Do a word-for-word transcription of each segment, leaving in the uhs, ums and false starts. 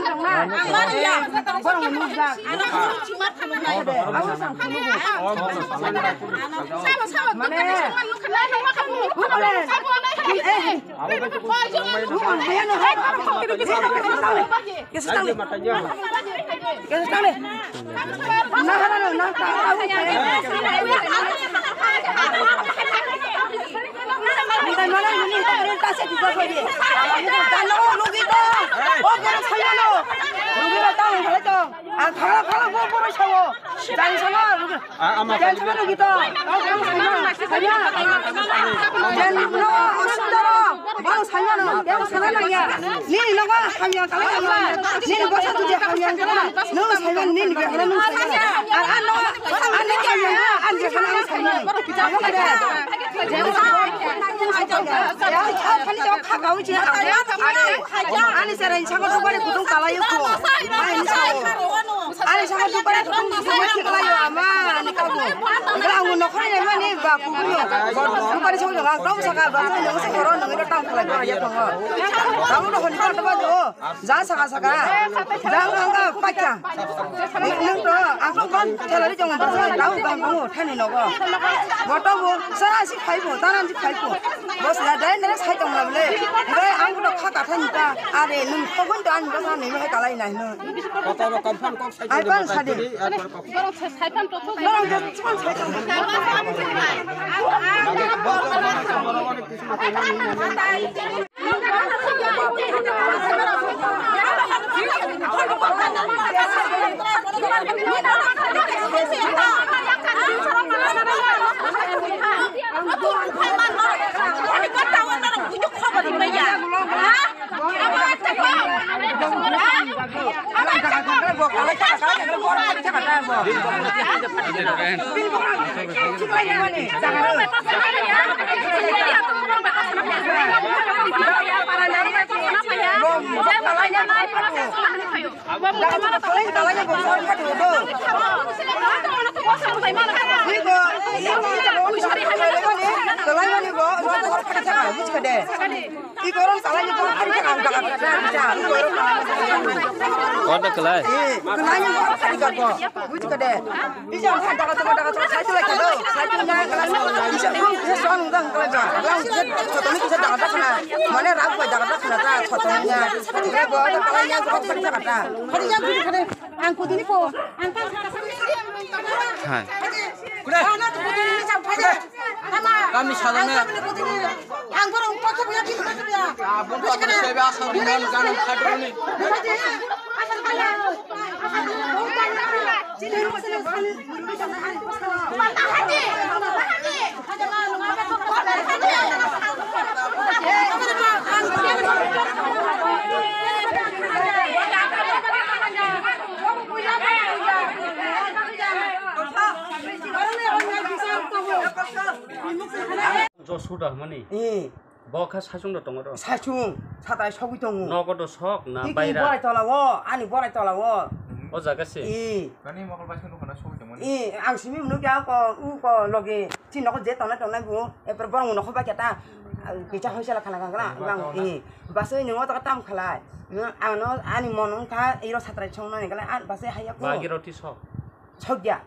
Ang bari ya. Borok nukjak. Ang chima thalung nai. Abo sang khulugo. Sabo, sabo, mane, sabo, eh, eh. Kesa tang le. Kesa tang le. Nahara no, nah, ta, ta, ta. Nini ta mana, nini ta mana, ta se tu ko ye. Nini ta no, lugi ta. O, kero saya no. Lugi ta, ta, ta. Ah, khala, khala, bo, bo, sawo. Jani sama, lugi. Ah, ama. Jani sama, lugi ta. O, kero saya no. Saya. Jani no, o, sundaro. Bang saya no, bang saya no ya. Nini no ba hamya kala ya. Nini bosa tu je hamya kala. No saya nini be kala no saya. Ar ano, ano hamya, an je kala saya. Ano kada. Ani jok kha kau je. Ani sara insa ko dubare kudung kala yo ko. Ani sa. Ani saka dukare kudung sima thik lai yo ama ani kabu. Gra ang no khare mani ba kubu no. Dukare song jong ang tau saka ba song jong se horo no ro tang khalai ba ya tongo. Tau no hon ba ba jo. Ja saka saka. Ja ang ang ga pacha. Nung to ang to kon thelari jong ba song tau ba mo thani no go. Boto bo sara si khai bo tanan si khai bo. Bos la dai na sai tong la le. Dai ang no kha ka thani ta. Are nung to gun to an ba sa ni me kalai nai no. Kotor rok kamphang kok sai. Ai, tongma bang sadi. Tadi, ar pore kok. Borok sa-, saipan to thok. Borok je chikon sai tong. Iko orang salah ni kau hari cakap cakap cakap cakap. Iko orang salah ni kau hari cakap cakap cakap. Kau ada kelai? Eh, kelai ni kau hari cakap kau. Bujuk kau deh. Bisa orang cakap cakap cakap cakap saya tu lagi tu. Saya tu nyanyi kelai. Bisa orang bisa suan orang kelai tu. Orang bisa contoh ni bisa cakap cakap sana. Mana ragu cakap cakap sana tak contohnya. Dia bawa tu kelai yang kau hari cakap tak. Hari yang bujuk kau deh. Ang kudini po, ang kang kata kami. Hai. Kuda. Ana tu kudini ni jam paja. Tama. Kami sadang ya. Ang kudini. Ang borong kota buya di kota buya. Abun kota buya sebe asal buya gana khatroni. Asal kaya. Asal kaya. Josuda mani. Eh. Bo kha saichung do tongo do. Saichung, satai sogwi tongo. Nogo do sok na tiki baira. Borai tola o, ani borai tola o. O jaga se. Eh. Nani mokol bai sung nukha na sogwi tongmani. Eh, ang simi munu kya ko, u ko loge. Chini nogo je tongnai tongnai bo, epre borong nogo bai keta, ah, kicha hoisela khana khana, ang, eh, basoi nungo taka tam khalai. Nung, ano, ani mon wngkha, iro satrai chongnani khalai, ah, basoi haiya ko. Bagi roti sok. Sokya.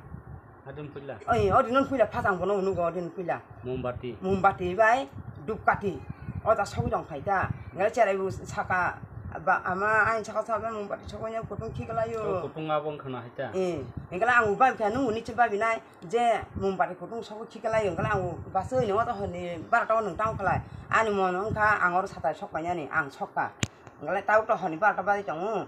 Adin puila. Oi, odin puila, phasang bono nugo odin puila. Mombati. Mombati bai, dupkati. O ta sokwi tong phaita. Ngai cherai bu saka, ba, ama, ain saka saka mombati sokwi kutung khiklayo. O kutung abong khana haita. Eh, engkala ang ubai kha nung uni chibai binai. Je mombati kutung sobo khiklaio, hwnkhe ang basoi no to hwnwi barata o nwng tamo khlai. Ani mon wngkha ang oro satai sok painani, ang sokha. Hwnkhe tabuk to hwnwi barata bai tongo.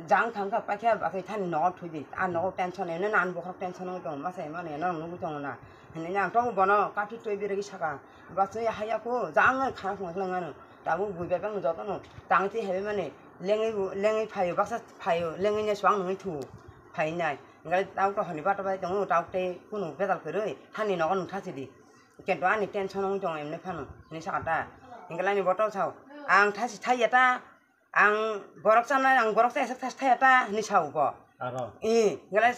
Jang thangkha paikha basoi thani nogo thwidi. A nogo tension eno nan bokhorok tension wngwi tongo, masa mani eno nugwi tongo na. Hwnwi ang tongo bono kathi twi birigi saka. Basoi haya kho jang khana khwlangano. Tabuk bui bebak no jotono tangwi twi hebai mani lengwi lengwi phaio, baksa phaio, lengwi ne swang nungwi thu phainai. Hwnkhe tabuk to hwnwi bata bai tongo, tabuk tei kunu bejal kwrwi hani nogo nwng thachidi. Kintu ani tension wngwi tongo emni phano hinwi saka ta. Hwnkhe laini boto sao, "Ang thasi thaiya ta, ang borok chanai, ang borok chaya sak thasi thaiya ta," hinwi sao bo. Aro? Ee, hwnkhe lai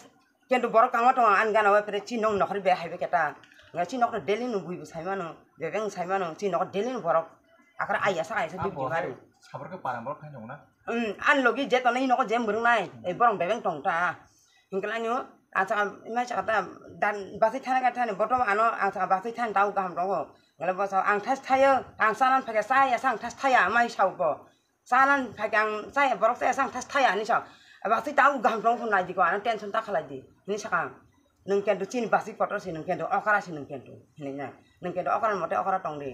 kintu borok kangma tongo ani gana o, epre chini nok nokhorwi bai hai bai khe ta. Hwnkhe chini nok no daily no bui bo sai mano, bebeng sai mano, chini nok daily no borok akhar aiya sak aiya sak duty mari. Sabor khe para borok khai tongo na? Hmm, ani logi je tongnai nogo je mwrwngnai, eh, borok bebeng tong ta. Hingke laino, ang saka, ima saka ta, dan, basai thani ka thani, botom ano, ang saka basai thani tau kaham tongo. Ngale bo sa, ang thas thayo, ang sanan phage saya, sang thas thaya, amai sao bo. Sanan phage ang saya, borok saya, sang thas thaya, ani sao. Basai tau kaham tongo, nai di ko, ano tension ta khalai di, hini saka ang. Nwng kento chini basai kotor si, nwng kento okra si, nwng kento, hini na. Nwng kento okra mote okra tong di.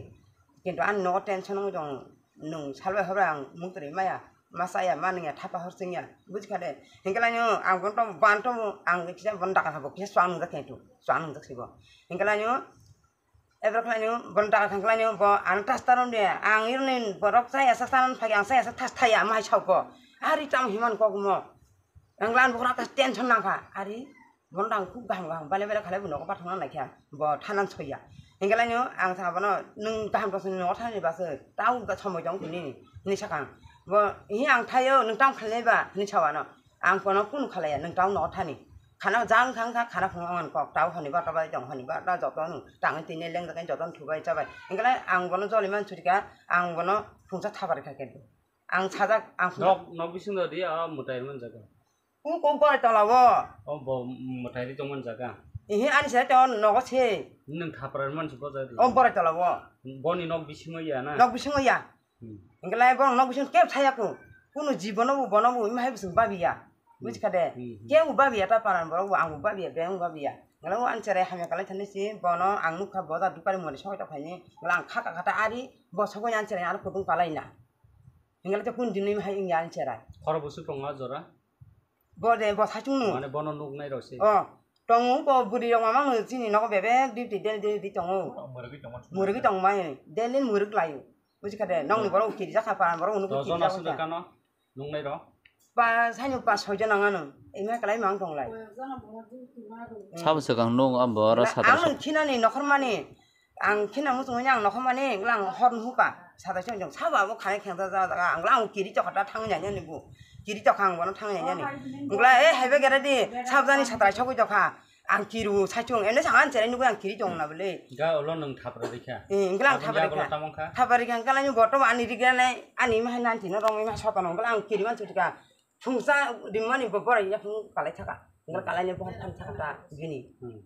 Kintu ani nogo tension wngwi tongo, nwng salbai hobai ang muktrwi maya, ma chaya, ma nungya, thapa hor chwngya, buji kha de. Hinkhe laino ang bono tong, bono tong, ang kisa bono dakar habo, kisa chuak nungjak khe tu, chuak nungjak sibo. Hinkhe laino, ebro khe laino, bono dakar thang khe laino, bo ano tas ta rom de, ang ironi borok chaya sa, sa phai, ang chaya sa, thas thaya, ma hai sao ko. Ari tamo himan kok mo. Ang lan bokhorok ta tension nangkha, ari bono ang khub kaham kaham bale bale khalai bo nogo bathang nang laikha, bo thanan soya. Hinkhe laino ang sa bono, "Nwng kaham tongsa nogo thani bwswk, tamo somoi tong tini," hinwi sakha ang. Bo, "Hi ang thaio, nwng tamo khalai ba?" hinwi sa o ano. Ang bono kunu khalaiya, "Nwng tamo nogo thani." Khana jang thang kha, khana phungo ang kok tao honi ba ta bai tong, honi ba ta joto nwng tangwi tini lengjak joto thubai chabai. Hinkhe lai ang bono joli man surikha, ang bono phungsa thabar kha khe. Ang sajak, ang phungsa. Nok, nok bisingo di, ah, mwtai man jaga. Kung kung borai tola o. O bo mwtai ri tongmani jaga. Ihi ani sere to nogo se. Nwng thapra mansi bojai di. O borai tola o. Boni nok bisingo ya na? Nok bisingo ya. Hmm. Engkhe lai borok nok bisingo kebo thaya ko. Kuno jibono bo bono bo ima hai bising babiya. Hmm. Buji kha de. Hmm, hmm. Kebo babiya ta paran borok bo ang bo babiya, beng bo babiya. Ngala o ani sere hamya kalai thani si bono ang nukha boda dukari mori soi to khaini. Ngala ang kha kha kha ta ari bo sogoni ani sere ano kutung kalai na. Engkhe lai to kun dinwi ima hai wngya ani sere. Khoro bo su tongo jora. Bo de, bo saichung no. Mane bono nuk nai rok se. O, tongo bo bwrwi rok mamang no chini nogo bebek duty daily daily di tongo. Mwrwgwi tongma. Mwrwgwi tongma, daily mwrwk laio. Buji kha de, nokni borok kiri jakha pa, borok nuk kiri jakha. Dojon aswk kano? Nuk nai rok? Pa, saino pa soi jon ang ano. Ema kalai mang tong lai. Sabo swkang nuk abo oro. Ang satra no khinani nokhor mani. Ang khina muchungwi ang nokhormani, wngla ang hor nuhuka, satai chong chong, sabo abo khanai khengsa ja jaga, ang wngla ang kiri tokha ta thangwi nai nani bo, kiri tokha ang bono thangwi nai nani, wngla e haiba gera di, sabjani satai sogwi tokha, ang kiru saichung, ene saka ang cherai nugwi ang kiri tong na bwle. Ga ulo nwng thapra rikha. Eh, wngla ang thapra rikha. Thapra rikha, wngla ni botom ani rigya nai, ani ima hai nanti no rong ima sotono, wngla ang kiri man chutika. Phungsa rimani bo borai yaphang kalai thaka. Ngal kalai ni bohor phan thaka ta bini. Hmm.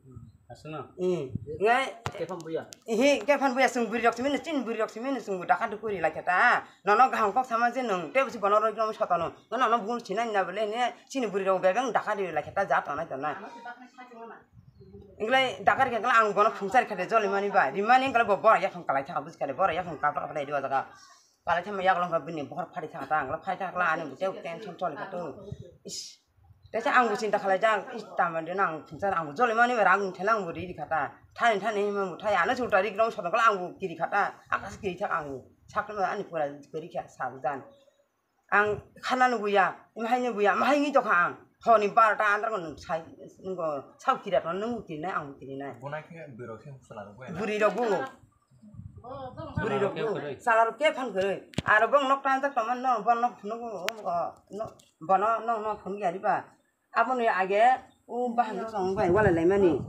Aswkno? Hmm. Ngai. Kephan buya. Ihi, kephan buya, chwng bwrwi rok simi, chini bwrwi rok simi, chwng bo dakha dukhu ri lai kha ta. Nono gaham kok sama je nwng, tei bwsi bono roi rok sotono. Nono bun sinai na bole ne, chini bwrwi rok bebeng dakha ri lai kha ta, ja tonai tonai. Nglai dakha ri kha, ang bono phungsa ri kha de, joli mani ba. Rimani ngal bo borai yaphang kalai thaka, buji kha de, borai yaphang kapra kapra ri o jaga. Kalai thangma yakolong kha bini bokhor phari thang ta, ang phari thang kla ani bo tei tension choli kha to. Is. Tei se ang bo chinta khalai jang, is, tamo de nang thungsa ang bo joli mani ba rang thela ang bo ri ri kha ta. Thani thani ma bo thai ano chuta ri grong sono kla ang bo kiri kha ta. Akas kiri thak ang bo. Sak ani pura kiri kha sa bo jan. Ang khana no buya, imhai no buya, mahai ngi to kha ang. Honi bar ta andar ko sai ngo sau kira to nung kiri nai ang kiri nai. Bonai khe bwrwi rok khe bwsala rok bo. Bwrwi rok bo. Bwrwi rok bo. Sala rok khe phan kwrwi. Aro bong nok tan jak tongma no, bong nok phunuk o, o, no, bono nok nok phunuk ya riba. Aboni age o bahan song bai wala lai mani.